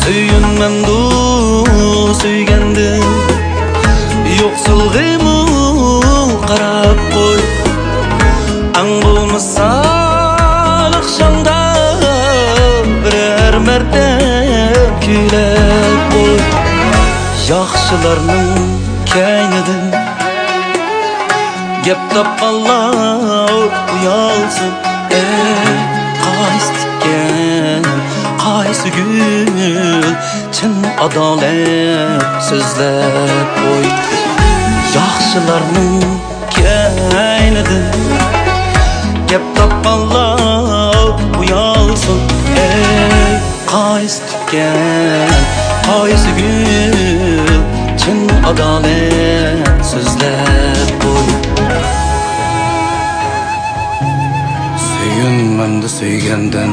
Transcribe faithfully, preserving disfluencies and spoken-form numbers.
سۆيۈنمەمدۇ سۆيگەندىن، يوقسۇلغىمۇ قاراپ قوي. ئەڭ بولمىسا ئاخشامدا بىرەر مەرتەم كۈيلەپ قوي. ياخشىلارنىڭ كەينىدىن گەپ تاپقانلار ئۇيالسۇن. ئەي، قايسى تىكەن، قايسى گۈل، چىن ئادالەت سۆزلەپ قوي. ياخشىلارنىڭ كەينىدىن گەپ تاپقانلار ئۇيالسۇن. ئەي، قايسى تىكەن، قايسى گۈل، چىن ئادالەت سۆزلەپ قوي. سۆيۈنمەمدۇ سۆيگەندىن،